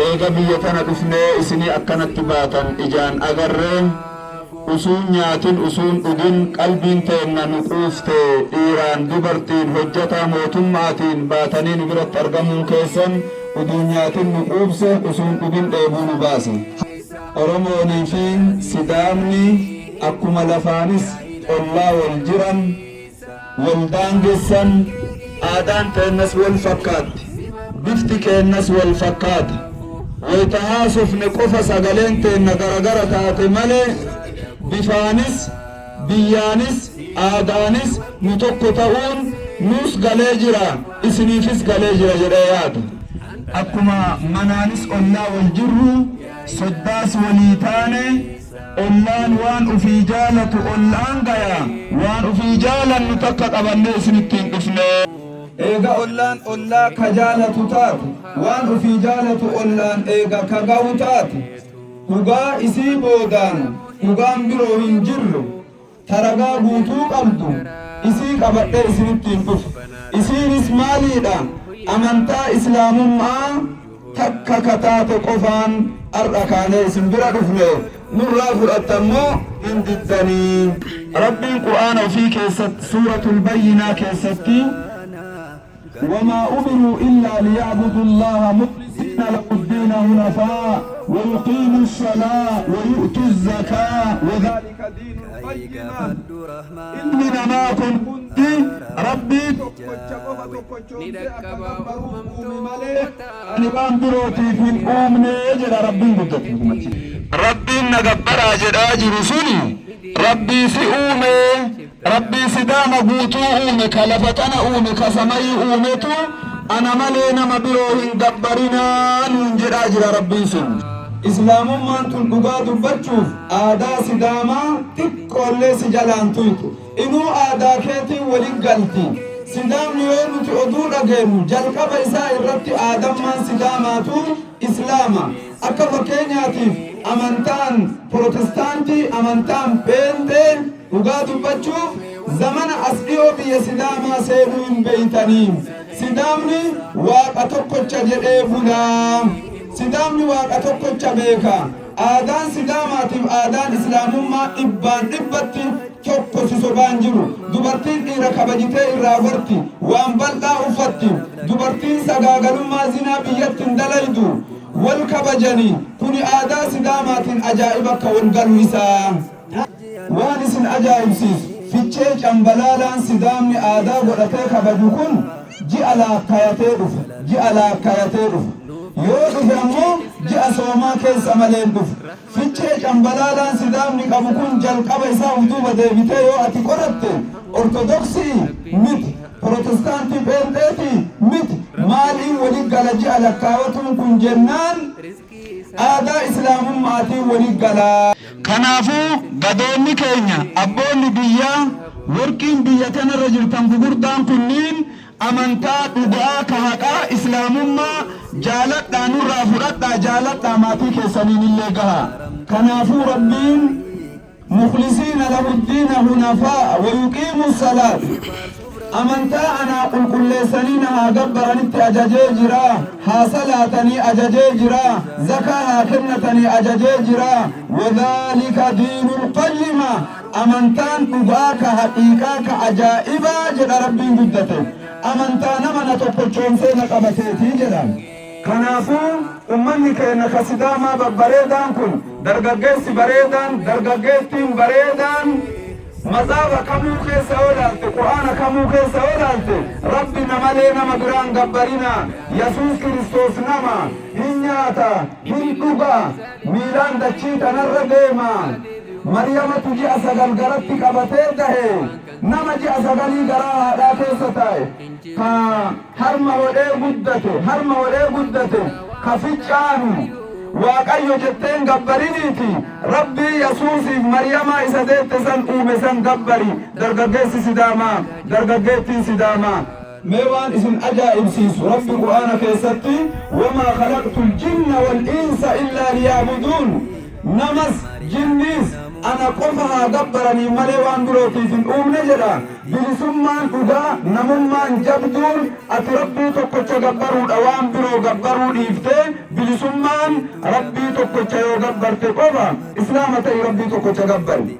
Eega biyya tana dhufnee isinii akkanatti baatan ijaan agarre, usuun nyaatin usuun dhugin qalbiin teenna nu quufte, dhiiraan dubartiin hojjataa mootummaatiin baatanii nu biratti argamuun keessan uduun nyaatin nu quubse, usuun dhugin dheebuu nu baase. Oromoonii fi Sidaamni akkuma lafaanis ollaa wal jiran, wal daangessan, aadaan teennas wal fakkaatti, bifti keennas wal fakkaata. Wayta haasofne qofa sagaleen teenna garagara taate malee bifaanis, biyyaanis, aadaanis nu tokko ta'uun nuus galee jira, isiniifis galee jira jedhee yaada. Akkuma manaanis ollaa wal jirru, soddaas walii taane, Ollaan waan ufii jaalatu ollaan gaya, waan ufii jaalannu takka qabannee isinitti hin dhufne. Eega ollaan ollaa ka jaalatu taate, waan ufii jaalatu ollaan eega ka gahu taate, dhugaa isii boodaan dhugaan biroo hin jirre, ta ragaa guutuu qabdu isii qabadhee isinittiin dhufe. Isiinis maaliidha? Amantaa Islaamumma'aa takka ka taate qofaan ar'a kaanee isin bira dhufne. Nurraa fudhattan moo hin diddanii? Rabbiin Qur'aana ufii keessatti Suuratul Bayyinaa keessatti. Wamaa umiruu illaa liya'budu Allaaha mukhlisiina lahu ddiina hunafaa wayuqiimu ssalaa wayu'tu zzakaa wadhaalika diinul qayyima. Ilmi namaa kun hundi Rabbii tokkocha qofa tokkochoomsee akka gabbaruuf uume malee ani waan birootiif hin uumne jedha Rabbiin guddate. Rabbiin na gabbaraa jedhaa jiru suni Rabbii si uume. Rabbii Sidaama guutuu uume, ka lafa tana uume, ka samayii uumetu ana malee nama biroo hin gabbarinaa nuun jedhaa jira Rabbiin sun. Islaamummaan tun dhugaa dubbachuuf aadaa Sidaamaa xiqqoollee si jalaan tuyxu. Inuu aadaa keetiin wali galti. Sidaamni yoo nuti oduu dhageennu jalqaba isaa irratti aadammaan Sidaamaatuu Islaama. Akka fakkeenyaatiif amantaan Protestaantii, amantaan Pheenxee, Dhugaa dubbachuuf zamana as dhiyoo biyya Sidaamaa seenuu hin beeytanii. Sidaamni Waaqa tokkocha jedhee bula. Sidaamni Waaqa tokkocha beeka. Aadaan Sidaamaatiif aadaan Islaamummaa dhibbaan dhibbatti tokko si sobaa hin jiru. Dubartiin dhiira kabajitee irraa gorti. Waan bal'aa uffatti. Dubartiin sagaagalummaa zinaa biyyatti hin dalaydu. Wal kabajani. Kuni aadaa Sidaamaatiin ajaa'iba akka wal galu isaa. Waan isin ajaa'ibsiisu, Fichee Cambalaalaan Sidaamni aadaa godhatee kabaju kun ji'a laakkayatee dhufa. Ji'a laakkayatee dhufa. Yoo dhufe ammoo ji'a soomaa keessa malee hin dhufu. Fichee Cambalaalaan Sidaamni qabu kun jalqaba isaa uf duuba deebitee yoo ati qoratte Ortodoksii? Miti. Pirootestaantii Pheenxeetii? Miti. Maaliin wali gala ji'a lakkaawatuun kun jennaan, Aadaa Islaamummaatiin wali gala. Kanaafuu gadoonni keenya, abboonni biyyaa, worqiin biyya tanarra jirtan gugurdaan kunniin amantaa dhuga'aa ka haqaa Islaamummaa jaaladhaa nurraa fudhadhaa jaaladhaa maatii keessaniinillee gahaa. Kanaafuu Rabbiin. Mukhlisiina lahuddiina hunafaa'a wayuqiimuu salaat Amantaa anaa qulqulleessanii na haa gabbaranitti ajajee jira, haa salaatanii ajajee jira, zakaa haa kennatanii ajajee jira. Wadhaalika diinul qayyima Amantaan dhugaa ka haqiiqaa ka ajaa'ibaa jedha Rabbiin guddate. Amantaa nama na tokkochoomsee na qabateeti jedha. Kanaafuu ummanni keenna ka Sidaamaa babbareedaan kun, dargaggeessi bareedaan, dargaggeettiin bareedaan matsaafa kamuu keessa yoo laalte, Qur'aana kamuu keessa yoo laalte, Rabbi na malee nama biraa hin gabbarinaa, Yasuus Kiristoos nama, hin nyaata, hin dhuga, miilaan dachii tanarra deema, Maryamatu ji'a 9 garatti qabatee dahe, nama ji'a sagalii garaa haadhaa keessa taa'e, ka harma hodhee guddate, harma hodhee guddate, ka ficcaanu, Waaqayyo jettee hin gabbariniiti, Rabbii Yasuusiif Mariyamaa isa deette san uume san gabbari, dargaggeessi Sidaamaa, dargaggeettiin Sidaamaa. Mee waan isin ajaa'ibsiisu Rabbi Qur'aana keessatti wamaa khalaqtul jinna wal insa illaa liya'buduun namas jinniis ana qofa haa gabbaraniif malee waan birootiif hin uumne jedha. Bilisummaan dhugaa, namummaan jabduun ati Rabbii tokkocha gabbaruudha waan biroo gabbaruu dhiiftee. Bilisummaan Rabbii tokkocha yoo gabbarte qofa. Islaama ta'i, Rabbii tokkocha gabbari.